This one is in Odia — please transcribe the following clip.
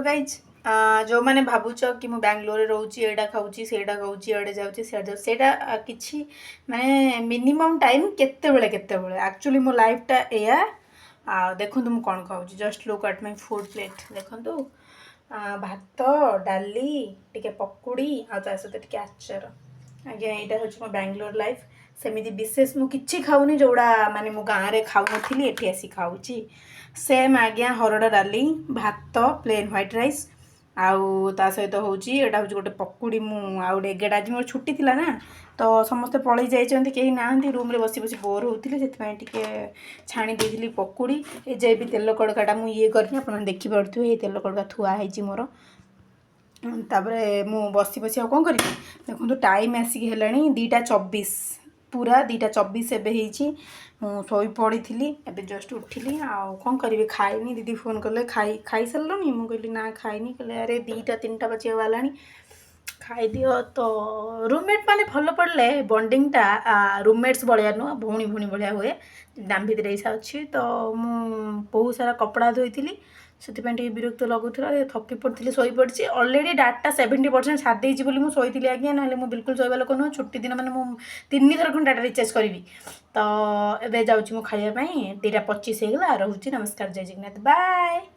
ଗାଇଜ୍, ଯେଉଁମାନେ ଭାବୁଛ କି ମୁଁ ବାଙ୍ଗଲୋରରେ ରହୁଛି, ଏଇଟା ଖାଉଛି, ସେଇଟା ଖାଉଛି, ଇଆଡ଼େ ଯାଉଛି, ସିଆଡ଼େ ଯାଉଛି, ସେଇଟା କିଛି ମାନେ ମିନିମମ୍ ଟାଇମ୍ କେତେବେଳେ କେତେବେଳେ। ଆକ୍ଚୁଆଲି ମୋ ଲାଇଫ୍ଟା ଏଇଆ। ଆଉ ଦେଖନ୍ତୁ ମୁଁ କ'ଣ ଖାଉଛି। Just look at my food plate. ଦେଖନ୍ତୁ, ଭାତ, ଡାଲି, ଟିକେ ପକୁଡ଼ି ଆଉ ତା ସହିତ ଟିକେ ଆଚାର। ଆଜ୍ଞା, ଏଇଟା ହେଉଛି ମୋ ବାଙ୍ଗଲୋର ଲାଇଫ୍। ସେମିତି ବିଶେଷ ମୁଁ କିଛି ଖାଉନି, ଯେଉଁଟା ମାନେ ମୁଁ ଗାଁରେ ଖାଉନଥିଲି, ଏଠି ଆସି ଖାଉଛି। ସେମ୍ ଆଜ୍ଞା, ହରଡ଼ ଡାଲି, ଭାତ, ପ୍ଲେନ୍ ହ୍ୱାଇଟ୍ ରାଇସ୍ ଆଉ ତା ସହିତ ହେଉଛି ଏଇଟା ହେଉଛି ଗୋଟେ ପକୁଡ଼ି। ମୁଁ ଆଉ ଗୋଟେ 11, ଆଜି ମୋର ଛୁଟି ଥିଲା ନା, ତ ସମସ୍ତେ ପଳେଇ ଯାଇଛନ୍ତି, କେହି ନାହାନ୍ତି, ରୁମ୍ରେ ବସି ବସି ବୋର୍ ହେଉଥିଲି, ସେଥିପାଇଁ ଟିକେ ଛାଣି ଦେଇଥିଲି ପକୁଡ଼ି। ଏ ଯାଏ ବି ତେଲ କଡ଼କାଟା ମୁଁ ଇଏ କରିନି, ଆପଣମାନେ ଦେଖିପାରୁଥିବେ, ଏଇ ତେଲ କଡ଼କା ଥୁଆ ହେଇଛି ମୋର। ତାପରେ ମୁଁ ବସି ବସି ଆଉ କ'ଣ କରିବି? ଦେଖନ୍ତୁ, ଟାଇମ୍ ଆସିକି ହେଲାଣି 2:24, ପୁରା 2:24 ଏବେ ହେଇଛି। ମୁଁ ଶୋଇ ପଡ଼ିଥିଲି, ଏବେ ଜଷ୍ଟ ଉଠିଲି। ଆଉ କ'ଣ କରିବି? ଖାଇନି। ଦିଦି ଫୋନ୍ କଲେ, ଖାଇସାରିଲୁଣି? ମୁଁ କହିଲି, ନା, ଖାଇନି। କହିଲେ, ଆରେ, 2ଟା 3ଟା ବାଜିବାକୁ ହେଲାଣି, ଖାଇଦିଅ। ତ ରୁମମେଟ୍ ମାନେ ଭଲ ପଡ଼ିଲେ ବଣ୍ଡିଙ୍ଗଟା ରୁମମେଟ୍ସ ଭଳିଆ ନୁହଁ, ଭଉଣୀ ଭଉଣୀ ଭଳିଆ ହୁଏ। ଆମ ଭିତରେ ଏଇସା ଅଛି। ତ ମୁଁ ବହୁତ ସାରା କପଡ଼ା ଧୋଇଥିଲି, ସେଥିପାଇଁ ଟିକେ ବିରକ୍ତ ଲାଗୁଥିଲା, ଥକି ପଡ଼ିଥିଲି, ଶୋଇପଡ଼ିଛି। ଅଲରେଡ଼ି ଡାଟା 70% ସାରି ଦେଇଛି ବୋଲି ମୁଁ ଶୋଇଥିଲି ଆଜ୍ଞା, ନହେଲେ ମୁଁ ବିଲକୁଲ ଶୋଇବା ଲୋକ ନୁହଁ। ଛୁଟି ଦିନ ମାନେ ମୁଁ ତିନି ଥର ଖଣ୍ଡେ ଡାଟା ରିଚାର୍ଜ କରିବି। ତ ଏବେ ଯାଉଛି ମୁଁ ଖାଇବା ପାଇଁ। 2:25 ହେଇଗଲା। ରହୁଛି, ନମସ୍କାର, ଜୟ ଜଗନ୍ନାଥ, ବାଏ।